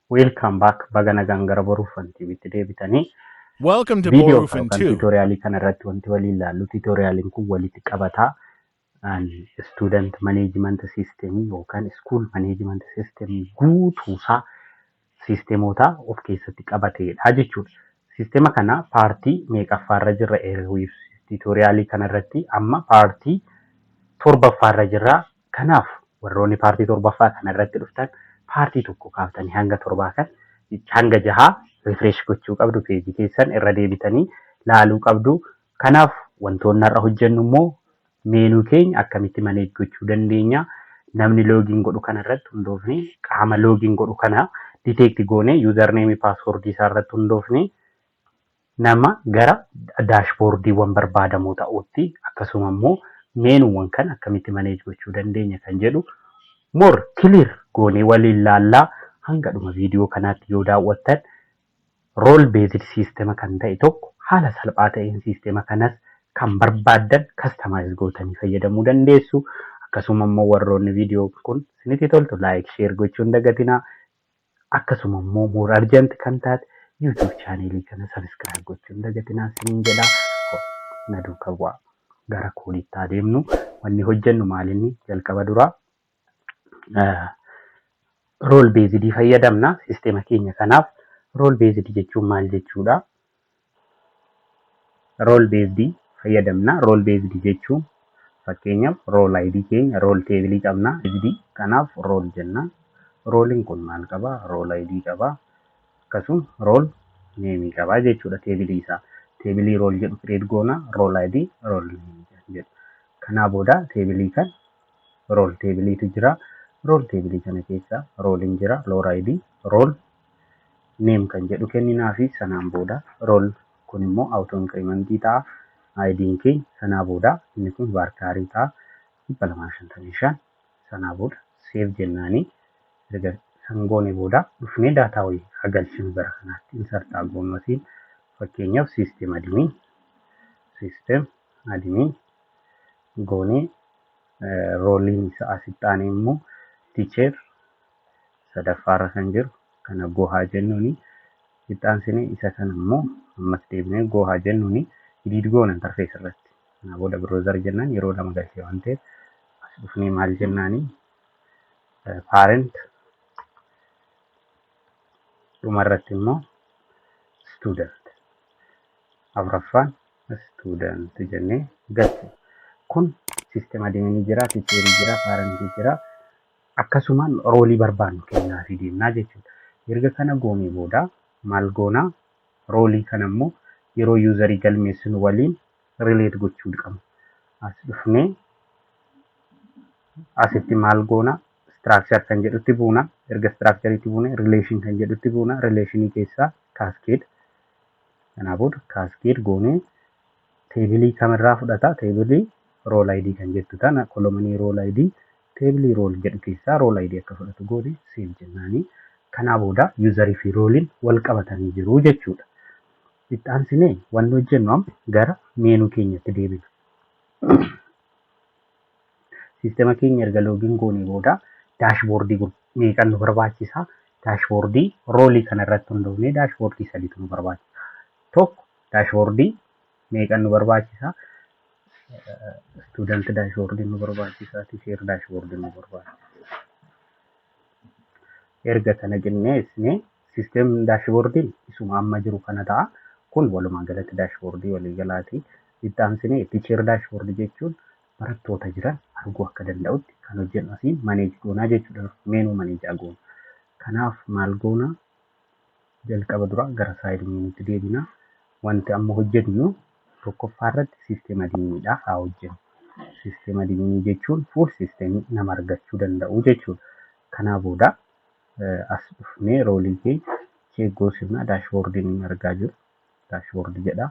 Welcome back, baga nagaan gara Boruuf TVtti deebitanii. Welcome to Viidiyoo Borufin yookaan 2. Tutorialii kana irratti wanti waliin ilaallu, tutorialiin kun walitti qabataa student management system yookaan school management system guutuusaa siisteemota of keessatti qabateedha jechuudha. Siisteema kana partii meeqaffaarra jirra? Tutorialii kana irratti amma partii torbaffaarra jirra. Kanaaf warroonni partii torbaffaa kana irratti dhuftan partii tokko kaaftanii hanga torbaa kan hanga jahaa refresh gochuu qabdu, peejii keessan irra deebitanii laaluu qabdu. Kanaaf wantoonni har'a hojjennu immoo menu keenya akkamitti manage gochuu dandeenya? Namni login godhu kana irratti hundoofne, qaama login godhu kana detect goone, usernameii passwordii isaa irratti hundoofne, nama gara dashboardiiwwan barbaadamoo ta'utti, akkasuma immoo menuuwwan kan akkamitti manage gochuu dandeenya kan jedhu more clear goonee waliin laallaa. Hanga dhuma viidiyoo kanaatti yoo daawwattan, role based siistema kan ta'e tokko haala salphaa ta'een siistema kanas kan barbaaddan customize gootanii fayyadamuu dandeessu. Akkasuma immoo warroonni viidiyoo kun isinitti toltu like, share gochuu hin dagatinaa. Akkasuma immoo more urgent kan taate YouTube channelii kana subscribe gochuu hin dagatinaa isiniin jedha. Na duukaa bu'aa. Gara codeitti adeemnu. Wanni hojjennu maalinni? Jalqaba duraa role basedii fayyadamna siistema keenya kanaaf. Role basedii jechuun maal jechuudha? Role basedii fayyadamna. Role basedii jechuun fakkeenyaaf role ID keenya role tableii qabna. Basedii kanaaf role jenna. Roleiin kun maal qaba? Role ID qaba. Akkasuma role nameii qaba jechuudha tableii isaa. Tableii role jedhu create goona. Role ID, role nameii jedhu. Kanaa booda tableii kan role tableiitu jira. Role tableii kana keessa roleiin jira. Role ID, role name kan jedhu kenninaa fi sanaan booda role kun immoo auto incrementii ta'a. ID'n keenya sanaa booda inni kun varcharii ta'a. 255. Sanaa booda save jennaanii, erga san goone booda dhufnee data wayii haa galchinu. Gara kanaatti insert haa goonu. Asiin fakkeenyaaf system admin goonee, roleiin isa asitti aanee immoo teacher sadaffaarra kan jiru kana go haa jennuuni. Itti aansinee isa kana immoo ammas deebinee go haa jennuuni, edit goona interface irratti. Kanaa booda browser jennaan yeroo lama galchee waan ta'eef, as dhufnee maal jennaanii? Parent, dhumarratti immoo student, afuraffaan student jennee galchina. Kun system adminii jira, teacherii jira, parentii jira. Akkasumaan roleii barbaannu kennaafii deemnaa jechuudha. Erga kana goonee booda maal goonaa? Roleii kana immoo yeroo userii galmeessinu waliin relate gochuu qabna. As dhufnee asitti maal goona? Structure kan jedhutti buuna. Erga structureitti buune, relation kan jedhutti buuna. Relationii keessaa cascade. Kanaa booda cascade goonee tableii kamirraa fudhata? Tableii role ID kan jettu tana, columnii role ID, tableii role jedhu keessaa role ID akka fudhatu goone, save jennaanii. Kanaa booda userii fi roleiin wal qabatanii jiru jechuudha. Itti aansinee wanni hojjennu amma gara menu keenyatti deebina. Siistema keenya erga login goonee booda dashboardii meeqan nu barbaachisa? Dashboardii roleii kana irratti hundoofnee dashboardii sadiitu nu barbaachisa. Tokko dashboardii meeqan nu barbaachisa? Student dashboardii nu barbaachisa, teacher dashboardii nu barbaachisa. Erga kana qindeessinee, system dashboardiin isuma amma jiru kana ta'a. Kun walumaa galatti dashboardii waliigalaati. Itti aansinee teacher dashboardii jechuun barattoota jiran arguu akka danda'utti kan hojjennu asiin manage goonaa jechuudha. Menu manage goona. Kanaaf maal goona? Jalqaba dura gara side menuutti deebina. Wanti amma hojjennu tokkoffaa irratti system adminiidhaaf haa hojjennu. System adminii jechuun full systemii nama argachuu danda'u jechuudha. Kanaa booda as dhufnee roleii keenya check goosifna. Dashboardiin inni argaa jiru dashboardii jedha.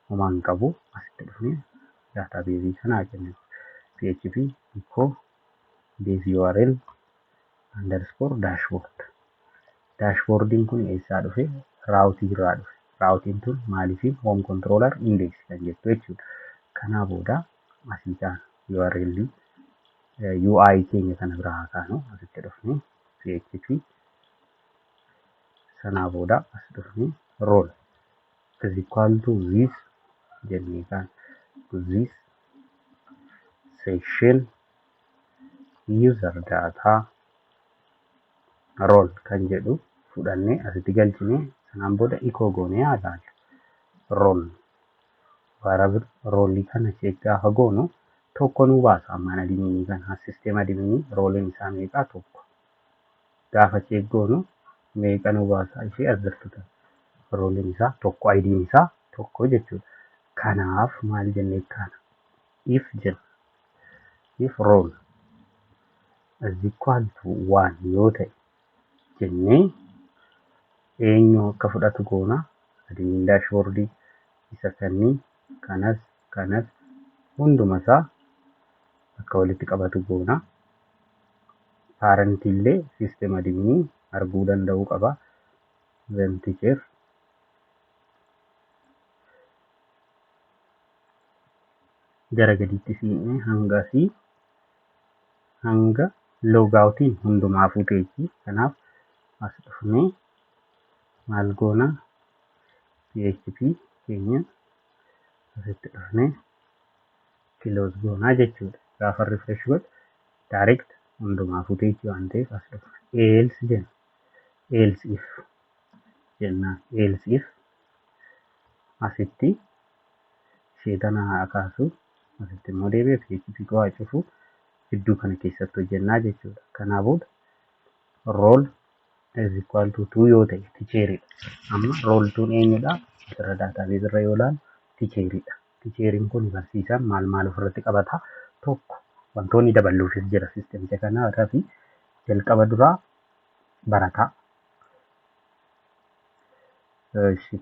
Homaa hin qabu. Asitti dhufnee databaseii kana haa kennu. PHP echo base URL underscore dashboard. Dashboardiin kun eessaa dhufe? Routeii irraa dhufe. Routeiin tun maaliifi home controller index kan jettu jechuudha. Kanaa booda asii kaana URL UI keenya kana biraa haa kaanu. Asitti dhufnee PHP Sanaa booda as dhufnee role is equal to this jennee kan this section user data role kan jedhu fudhannee asitti galchinee, sanaan booda echo goonee haa ilaallu. Role variable roleii kana check gaafa goonu tokko nuu baasa. Ammaan adminii kana, system adminii roleiin isaa meeqaa? Tokko. Gaafa check goonu meeqa nuu baasa? Ishee as jirtu tana. Roleiin isaa tokko, ID'n isaa tokko jechuudha. Kanaaf maal jennee kana if jenna, if role is equal to one yoo ta'e jennee, eenyu akka fudhatu goona? Admin dashboardii isa kanneen kanas kanas hunduma isaa akka walitti qabatu goona. Parentii illee system adminii arguu danda'uu qaba. Then teacher gara gadiitti siinee hanga asii hanga logoutiin hundumaafuu teechi. Kanaaf as dhufnee maal goona? PHP keenya asitti dhufnee close goonaa jechuudha. Gaafa refresh godhu direct hundumaafuu teechi waan ta'eef as dhufna. Else jenna. Else if jennaan. Else if asitti ishee tana haa kaasu, asitti immoo deebi'ee PHP koo haa cufu, gidduu kana keessatti hojjennaa jechuudha. Kanaa booda role is equal to 2 yoo ta'e teacheridha. Amma role 2 eenyudha? Asirra database irra yoo ilaalu teacheridha. Teacheriin kun barsiisaan maal maal ofirratti qabata? Tokko, wantoonni daballuufis jira systemicha kana irraa fi jalqaba duraa barataa.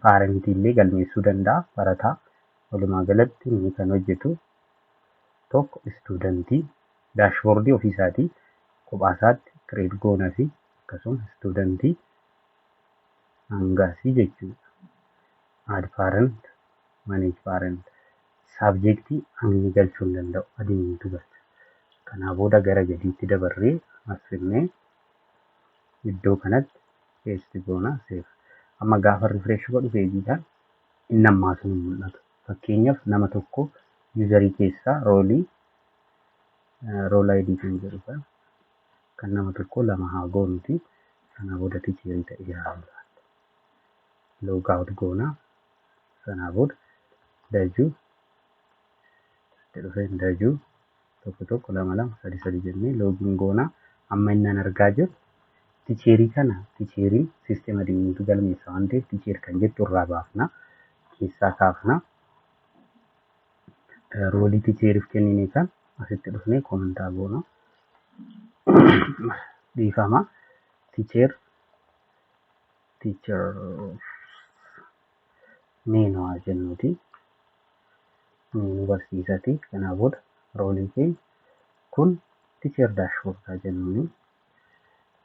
Parentii illee galmeessuu danda'a barataa. Walumaa galatti inni kan hojjetu tokko studentii dashboardii ofiisaatii kophaa isaatti create goona fi akkasuma studentii hangasii jechuudha. Add parent, manage parent, subjectii inni galchuu hin danda'u, adminiitu galcha. Kanaa booda gara gadiitti dabarree as finnee iddoo kanatti paste goona, save. Amma gaafa refresh godhu pageii kan inni ammaa sun hin mul'atu. Fakkeenyaaf nama tokko userii keessaa roleii role ID kan jedhu kan nama tokko lama haa goonuti, sanaa booda teacherii ta'eera. Logout goona, sanaa booda dajuu itti dhufee dajuu tokko tokko lama lama sadi sadi jennee login goona. Amma inni an argaa jiru teacherii kana. Teacheriin system adminiitu galmeessa waan ta'eef teacher kan jettu irraa baafna, keessaa kaafna. Roleii teacheriif kennine kan asitti dhufnee commentaa goona. Dhiifama. Teacher teacher menu haa jennuuti. Menu barsiisati. Kanaa booda roleii keenya kun teacher dashboard haa jennuuni.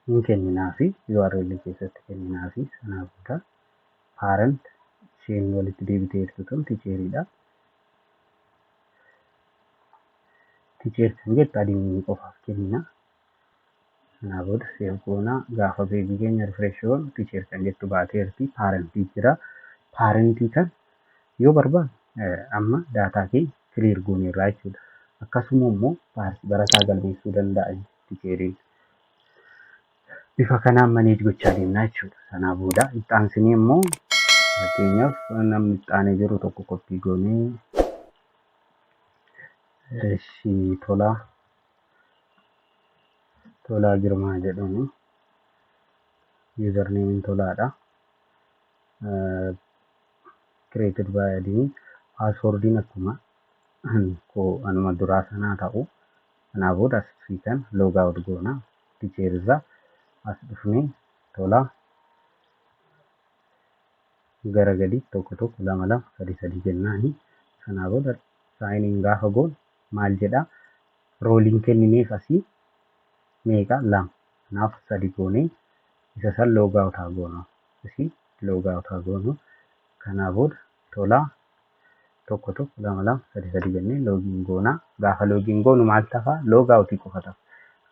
Hin kenninaafi, URL keessatti kenninaafi. Sanaa booda parent isheen walitti deebitee jirtu tun teacheriidha. Teacher kan jettu adminii qofaaf kennina. Sanaa booda save goonaa. Gaafa pageii keenya refresh goonu teacher kan jettu baateerti. Parentii jira. Parentii kan yoo barbaanne amma data keenya clear gooneerraa jechuudha. Akkasuma immoo barataa galmeessuu danda'a teacheriin. Bifa kanaan manage gochaa deemnaa jechuudha. Sanaa booda itti aansinee immoo fakkeenyaaf namni itti aanee jiru tokko copy goonee, Tolaa Tolaa Girmaa jedhamu, usernameiin Tolaadha. Created by admin, passwordiin akkuma anuma duraa sanaa ta'u. Kanaa booda asii kan logout goona. Teacherirraa as dhufnee Tolaa gara gadi tokko tokko lama lama sadi sadi jennaani. Sanaa booda sign in gaafa goonu maal jedhaa? Roleiin kennineef asii meeqa? Lama. Kanaaf sadi goonee isa san logout haa goonu. Asii logout haa goonu. Kanaa booda Tolaa tokko tokko lama lama sadi sadi jennee login goonaa. Gaafa login goonu maal tafaa? Logoutii qofa tafa.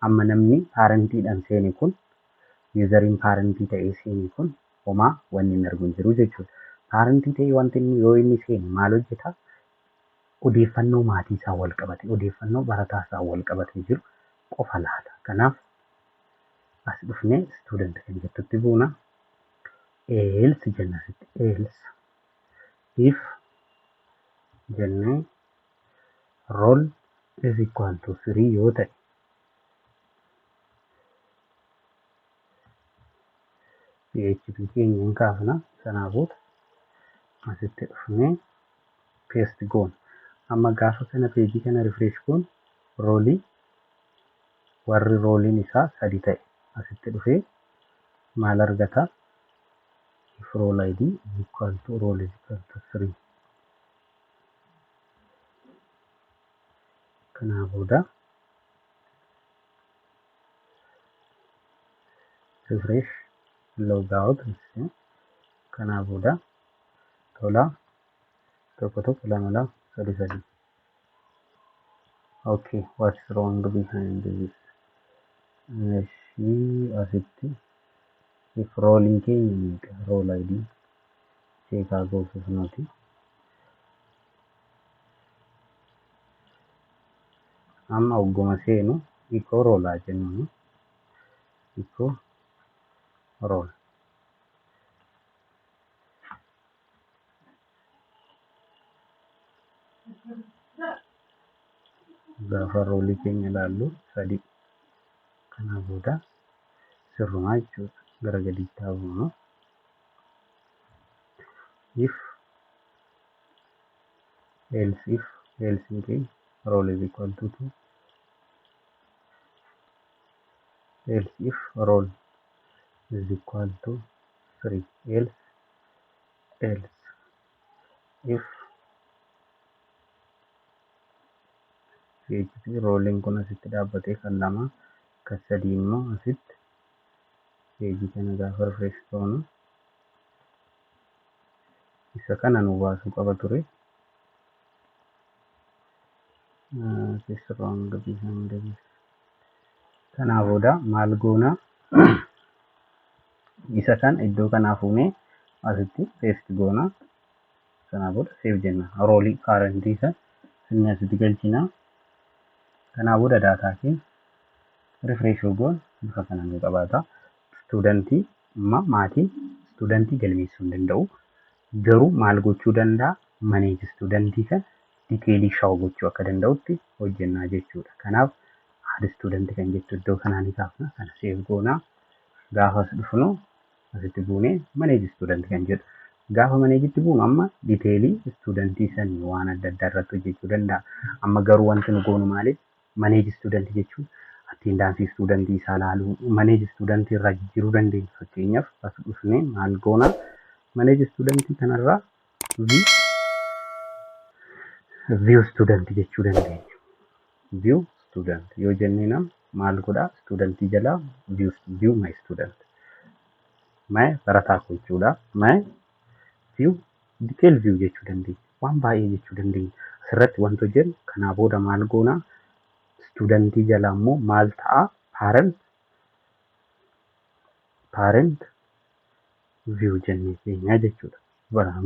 Amma namni parentiidhaan seene kun, useriin parentii ta'ee seene kun Homaa wanni inni argu hin jiru jechuudha. Parentii ta'ee wanti inni yoo inni seene maal hojjeta? Odeeffannoo maatii isaa wal qabate, odeeffannoo barataa isaa wal qabatee jiru qofa laata. Kanaaf as dhufnee student kan jettutti buuna. Else jenna asitti, else if jennee role is equal to 3 yoo ta'e PHP keenya hin kaafna. Sanaa booda asitti dhufnee paste goona. Amma gaafa kana peejii kana refresh goonu roolii warri rooliin isaa 3 ta'e asitti dhufee maal argata? If role ID is equal to role is equal to 3. Kanaa booda refresh log out. Kanaa booda tola 1 1 2 2 3 3. Okay, what's wrong behind this? Eshi asitti if rooliin keenya meeqa? Role ID cheekaa gosuuf nuti amma ogguma seenu equal roolaa jennuun equal role. Gaafa roolii keenya ilaallu 3. Kanaa booda sirrumaa jechuudha. Gara gadiitti haa buunu. If else if else keenya role is equal to 2, else if role is equal to 3, else else if PHP rooliin kun asitti dhaabbatee kan 2 kan 3 immoo asitti peejii kana gaafa refresh goonu isa kana nu baasuu qaba ture. This wrong behind this. Kanaa booda maal goona? Isa kan iddoo kanaa fuunee asitti paste goona. Sanaa booda save jenna. Roolii parentii isa inni asitti galchina. Kanaa booda daataa keenya refresh goon bifa kanaan nu qabaata. Studentii amma maatiin studentii galmeessuu hin danda'u. Garuu maal gochuu danda'a? Manage studentii kan diteelii shaw gochuu akka danda'utti hojjennaa jechuudha. Kanaaf add studentii kan jettu iddoo kanaa ni kaafna. Kana save goonaa. Gaafas dhufnu asitti buunee manage studentii kan jedhu. Gaafa maneejitti buunu amma diteelii studentii sanii waan adda addaa irratti hojjechuu danda'a. Amma garuu wanti nu goonu maali? Manage studentii jechuun attendaansii studentii isaa ilaaluu, manage studentii irraa jijjiiruu dandeenya. Fakkeenyaaf as dhufnee maal goona? Manage studentii kanarraa view studentii jechuu dandeenya. View student yoo jennee nam maal godhaa? Studentii jalaa view my student. My barataa koo jechuudha. My view detail view jechuu dandeenya. Waan baay'ee jechuu dandeenya. Asirratti wanti hojjennu kanaa booda maal goona? Studentii jalaa immoo maal ta'a? Parent view jennee keenya jechuudha.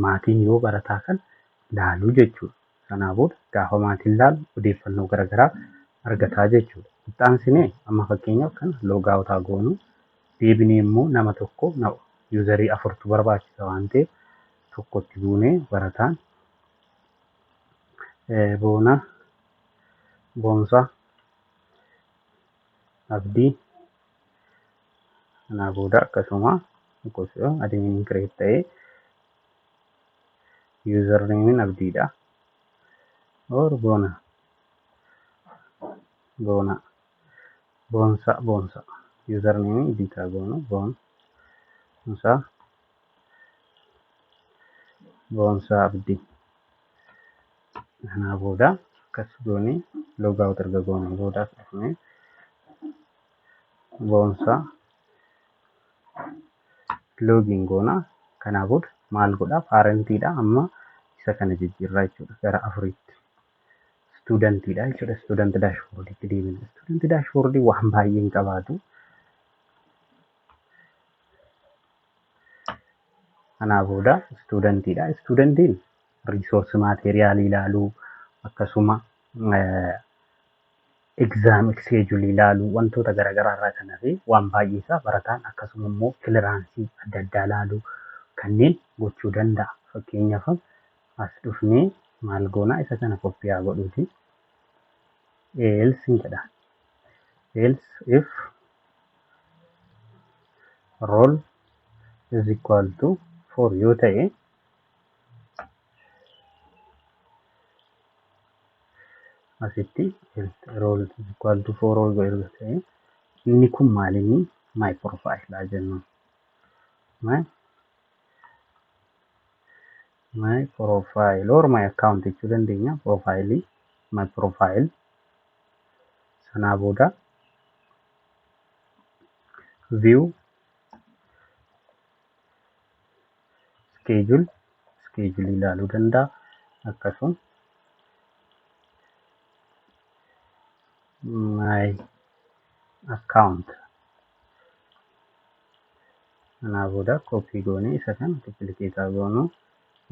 Maatiin yoo barataa kan laaluu jechuudha. Sanaa booda gaafa maatiin laalu odeeffannoo garaagaraa argataa jechuudha. Itti amma fakkeenyaaf kan log out goonu deebinee immoo nama tokko yuuzarii 4tu barbaachisa waan ta'eef tokkotti buunee barataan Boona Boonsaa Abdii kanaa booda akkasuma admin create ta'ee username Abdiidha. Or Boona Boona Boonsaa Boonsaa username editaa goonu Boonsaa Boonsaa Abdii. Kanaa booda akkas goonee log out erga goonee booda as dhufnee Boonsaa login goona. Kanaa booda maal godhaa? Parentiidha. Amma isa kana jijjiirraa jechuudha gara 4tti. Studentiidha jechuudha. Student dashboardiitti deebina. Student dashboardii waan baay'ee hin qabaatu. Kanaa booda studentiidha. Studentiin resource material ilaaluu, akkasuma exam schedule ilaaluu, wantoota garaagaraa irraa kan hafe waan baay'ee isaa barataan akkasuma immoo clearance adda addaa ilaaluu kanneen gochuu danda'a. Fakkeenyaaf, as dhufnee maal goonaa? Isa kana copy haa godhuuti. Else jedha. Else if role is equal to 4 yoo ta'e, asitti role is equal to 4 yoo ta'e, inni kun maalinni? My profile haa jennu. My profile or my account jechuu dandeenya. Profile, my profile. Sanaa booda view schedule, schedule ilaaluu danda'a. Akkasuma my account. Sanaa booda copy goonee isa kana duplicate goonuu,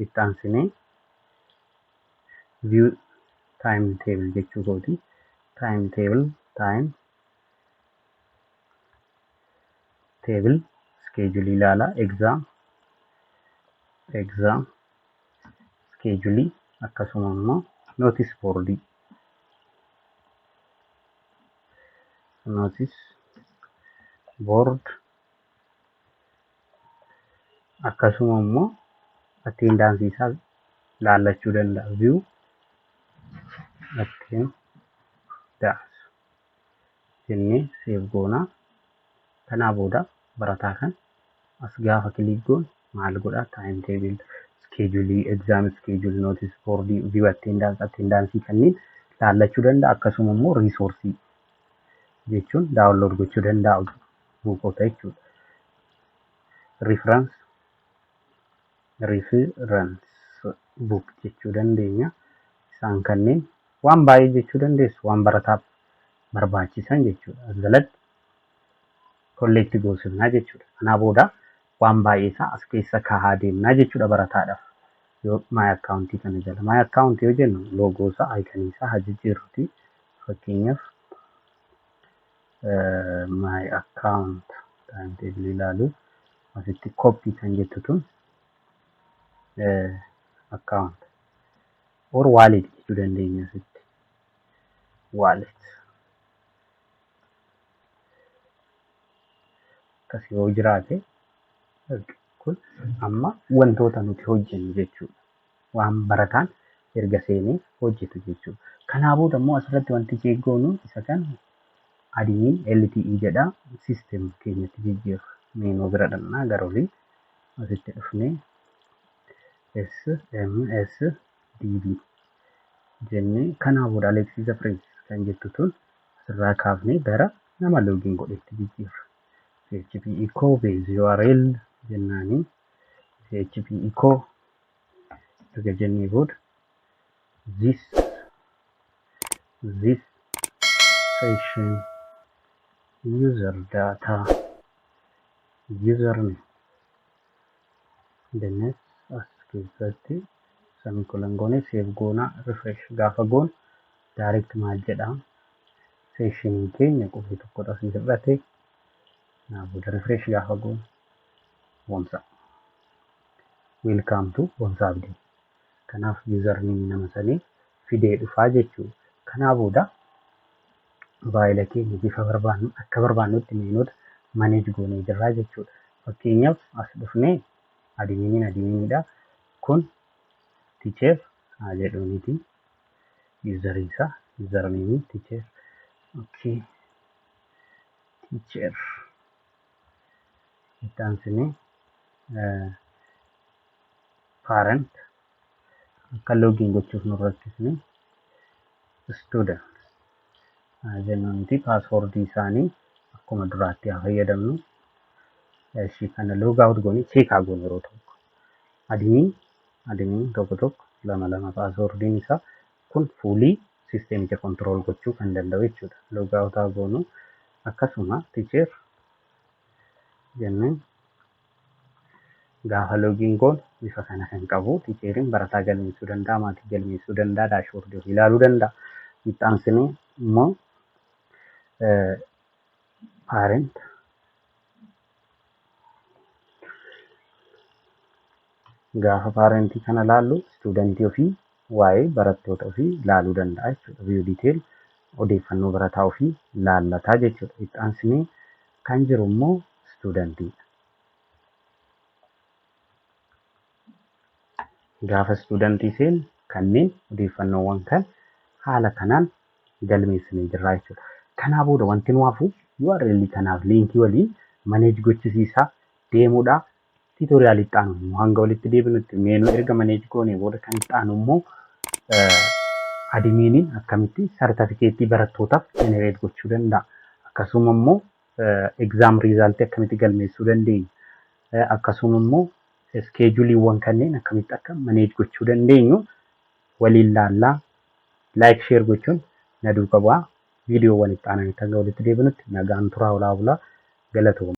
itti aansinee view time table jechuu kooti. Time table, time table schedule ilaala, exam schedule, akkasuma immoo notice board, notice board, akkasuma immoo attendance isaa laallachuu danda'a. View attendance jennee save goonaa. Kanaa booda barataa kan as gaafa click goonu maal godhaa? Time table, schedule, exam schedule, notice board, view attendance, attendance kanneen laallachuu danda'a. Akkasuma immoo resource jechuun download gochuu danda'a bookota jechuudha. Reference book jechuu dandeenya. Isaan kanneen waan baay'ee jechuu dandeessu, waan barataaf barbaachisan jechuudha. As jalatti collect goosifnaa jechuudha. Kanaa booda waan baay'ee isaa as keessa kaa'aa deemnaa jechuudha barataadhaaf. Yoo my account kana jala my account yoo jennu, logo isaa, icon isaa haa jijjiirruti. Fakkeenyaaf, my account time table ilaalu, asitti copy kan jettu tun account or wallet jechuu dandeenya asitti. Wallet akkas yoo jiraate, kun amma wantoota nuti hojjennu jechuudha. Waan barataan erga seenee hojjetu jechuudha. Kanaa booda immoo asirratti wanti check goonu isa kan admin LTE jedha, system keenyatti jijjiirra. Menu bira dhaqnaa, gara olii asitti dhufnee SMS DB jennee, kanaa booda Alexis Prince kan jettu tun asirraa kaafnee gara nama login godhetti jijjiirra. PHP echo base URL jennaanii, PHP echo erga jennee booda this session user data username jennee as keessatti semicolon goonee save goonaa. Refresh gaafa goonu direct maal jedhaa? Session keenya qubee tokkodha asii hir'ate. Kanaa booda refresh gaafa goonu Boonsaa, welcome to Boonsaa Abdii. Kanaaf username nama sanii fidee dhufaa jechuudha. Kanaa booda faayila keenya bifa barbaannu akka barbaannutti meenoota manage goonee jirraa jechuudha. Fakkeenyaaf, as dhufnee adminiin adminiidha. Kun teacher haa jedhuuniti. Userii isaa, username teacher. Okay. Teacher. Itti aansinee parent, akka login gochuuf nu rakkisne, student haa jennuuniti. Passwordii isaanii akkuma duraatti haa fayyadamnu. Ishii kana log out goonee check haa goonu yeroo tokko. Admin, admin 1122 passwordiin isaa kun fully systemicha control gochuu kan danda'u jechuudha. Log out haa goonu. Akkasuma teacher jennee Gaafa login goonu bifa kana kan qabu teacheriin barataa galmeessuu danda'a, maatii galmeessuu danda'a, dashboardii ofii ilaaluu danda'a. Itti aansinee immoo parent gaafa parentii kana laallu studentii ofii waa'ee barattoota ofii laaluu danda'a jechuudha. View detail odeeffannoo barataa ofii laallataa jechuudha. Itti aansinee kan jiru immoo studentiidha. Gaafa studentii seenu kanneen odeeffannoowwan kan haala kanaan galmeessinee jirra jechuudha. Kanaa booda wanti nu hafu URL kanaaf linkii waliin manage gochisiisaa deemuudha. Tutorialii itti aanu immoo hanga walitti deebinutti menu erga manage goonee booda kan itti aanu immoo adminiin akkamitti sartifikeettii barattootaaf generate gochuu danda'a. Akkasuma immoo exam result akkamitti galmeessuu dandeenya. Akkasuma immoo scheduleiiwwan kanneen akkamitti akka manage gochuu dandeenyu waliin laallaa. Like, share gochuun na duuka bu'aa. Viidiyoowwan itti aananitti hanga walitti deebinutti nagaan turaa, olaa bulaa, galatooma.